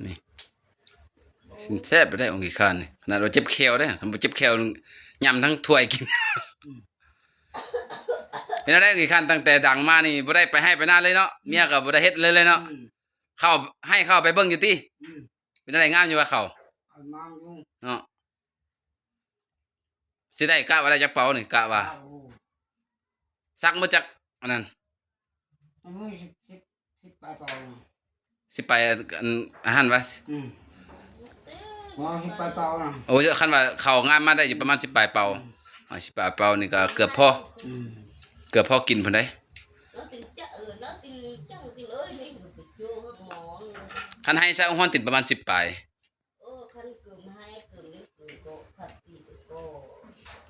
ນີ້ ຊິນແຊບໄດ້ອົງຂີ້ຄ້ານນີ້ ຂະໜາດວ່າເຈັບແຂ້ວເດ້ ຄັນບໍ່ເຈັບແຂ້ວ ຫຍ້ຳທັງຖ້ວຍກິນ. ເປັນແນວໃດອົງຂີ້ຄ້ານ ຕັ້ງແຕ່ດັງມານີ້ ບໍ່ໄດ້ໄປໄຮ່ໄປນາເລີຍເນາະ? ເມຍກໍບໍ່ໄດ້ເຮັດເລີຍເນາະ? ອືມ ເຂົ້າໄຮ່ເຂົ້າໄປເບິ່ງຢູ່ຕິ? ອືມ ເປັນແນວໃດ ງາມຢູ່ວ່າເຂົ້າ? ງາມຢູ່ເນາະ. ຊິໄດ້ ກະວ່າໄດ້ຈັກເປົານີ້ ກະວ່າ ໂອ້ ສັກໝົດຈັກອັນນັ້ນ? ໂອ້ຍ ສິບ ສິບ ສິບປາຍເປົານະ ສິບປາຍ ອັນ ອັນຫັ້ນວະ? ອືມ ບໍ່ ສິບປາຍເປົານະ. ໂອ້ຍ ຄັນວ່າເຂົ້າງາມມາໄດ້ຢູ່ປະມານສິບປາຍເປົາ. ອືມ ອ່າ ສິບປາຍເປົານີ້ກໍເກືອບພໍ ອືມ ເກືອບພໍກິນພຸ້ນໃດ. ຄັນໄຮ່ຊາວຮອນຕິນປະມານສິບປາຍ.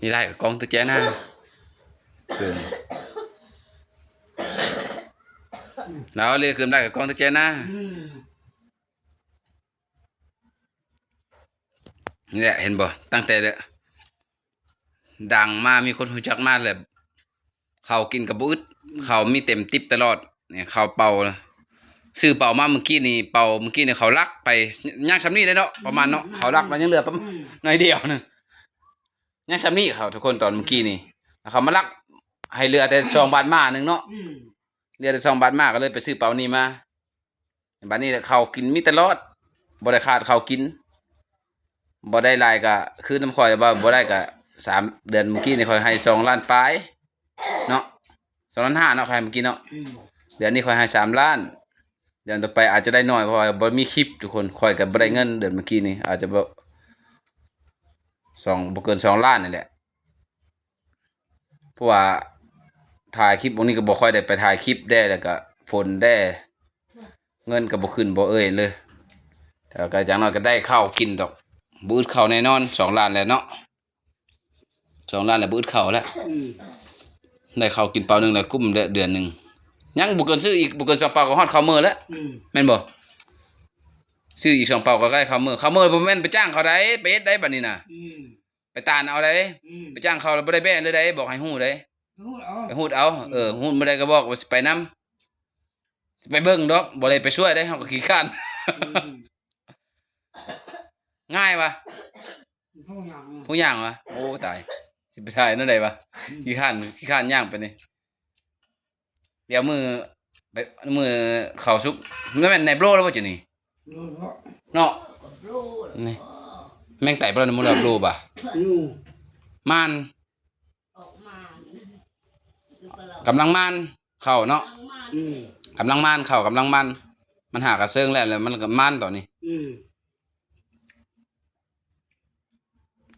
ນີ້ໄດ້ກໍກອງຕຶກແຈນາ ເກີມ ລາວເລີຍເກີມໄດ້ກໍກອງຕຶກແຈນາ. ອືມ ນີ້ແຫຼະ ເຫັນບໍ່ ຕັ້ງແຕ່ດັງມາ ມີຄົນຮູ້ຈັກມາແລ້ວ ເຂົ້າກິນກໍບໍ່ອຶດ ເຂົ້າມີເຕັມຕິບຕະຫຼອດ. ນີ້ເຂົ້າເປົາ ຊື້ເປົາມາມື້ກີ້ນີ້ ເປົາມື້ກີ້ນີ້ເຂົາລັກໄປ ຍັງສ່ຳນີ້ເດ້ເນາະ ປະມານເນາະ ເຂົາລັກແລ້ວຍັງເຫຼືອປະມານໜ້ອຍດຽວໜຶ່ງ ຍັງສ່ຳນີ້ເຂົາ ທຸກຄົນ ຕອນມື້ກີ້ນີ້ ເຂົາມາລັກໃຫ້ເຫຼືອແຕ່ສອງບາດໝ້າໜຶ່ງເນາະ. ອືມ ເຫຼືອແຕ່ສອງບາດໝ້າ ກໍເລີຍໄປຊື້ເປົານີ້ມາ. ບາດນີ້ເຂົ້າກິນມີຕະຫຼອດ ບໍ່ໄດ້ຂາດເຂົ້າກິນ ບໍ່ໄດ້ຫຼາຍກະຄືນຳຂ້ອຍ ບໍ່ໄດ້ກະສາມເດືອນ ມື້ກີ້ນີ້ຂ້ອຍໃຫ້ສອງລ້ານປາຍເນາະ ສອງລ້ານຫ້າເນາະ ຂ້ອຍໃຫ້ມື້ກີ້ເນາະ. ອືມ ເດືອນນີ້ຂ້ອຍໃຫ້ສາມລ້ານ ເດືອນຕໍ່ໄປອາດຈະໄດ້ໜ້ອຍ ເພາະວ່າບໍ່ມີຄລິບ ທຸກຄົນ ຂ້ອຍກໍບໍ່ໄດ້ເງິນເດືອນມື້ກີ້ນີ້ ອາດຈະບໍ່ ສອງ ບໍ່ເກີນສອງລ້ານນີ້ແຫຼະ. ເພາະວ່າຖ່າຍຄລິບພວກນີ້ກໍບໍ່ຄ່ອຍໄດ້ໄປຖ່າຍຄລິບແດ່ ແລ້ວກໍຝົນແດ່ ເງິນກໍບໍ່ຂຶ້ນບໍ່ເອີ່ຍເລີຍ. ແຕ່ກໍຢ່າງໜ້ອຍກໍໄດ້ເຂົ້າກິນດອກ ບໍ່ອຶດເຂົ້າແນ່ນອນ ສອງລ້ານແລ້ວເນາະ ສອງລ້ານແລ້ວບໍ່ອຶດເຂົ້າແລ້ວ. ອືມ ໄດ້ເຂົ້າກິນເປົາໜຶ່ງແລ້ວກຸ້ມແລ້ວເດືອນໜຶ່ງ ຍັງບໍ່ເກີນ ຊື້ອີກບໍ່ເກີນສອງເປົາກໍຮອດເຂົ້າມື້ແລ້ວ. ອືມ ແມ່ນບໍ່? ຊື້ອີກສອງເປົາກໍໄດ້ເຂົ້າມື້ ເຂົ້າມື້ບໍ່ແມ່ນໄປຈ້າງເຂົາໃດ ໄປເຮັດໃດບາດນີ້ນະ. ອືມ ໄປຕານເອົາໃດ ອືມ ໄປຈ້າງເຂົາແລ້ວບໍ່ໄດ້ແບ່ເລີຍໃດ ບອກໃຫ້ຮູ້ໃດ ໄປຮູດເອົາ ໄປຮູດເອົາ. ອືມ ເອີ ຮູ້ບໍ່ໄດ້ກໍບອກວ່າຊິໄປນຳ ຊິໄປເບິ່ງດອກ ບໍ່ໄດ້ໄປຊ່ວຍໃດ ເຮົາກໍຂີ້ຄ້ານ. ອືມ ງ່າຍວະ ຜູ້ຍ່າງ ຜູ້ຍ່າງວະ ໂອ້ ຕາຍ ຊິໄປຖ່າຍແນວໃດວະ. ອືມ ຂີ້ຄ້ານ ຂີ້ຄ້ານຍ່າງໄປນີ້. ດຽວມື້ ໄປ ມື້ເຂົ້າສຸກ ມັນແມ່ນໃນໂບລແລ້ວບໍ່ ຈຸນີ້ ໂບລເນາະ ເນາະ. ນີ້ ແມງໄຕ່ບໍ່ ລະມື້ລະໂບລບໍ່ ອືມ ມານ ອອກມາ ກຳລັງມານ ເຂົ້າເນາະ. ອືມ ກຳລັງມານ ເຂົ້າກຳລັງມານ ມັນຫາກະເຊິ່ງແລ້ວ ແລ້ວມັນກໍມານຕອນນີ້. ອືມ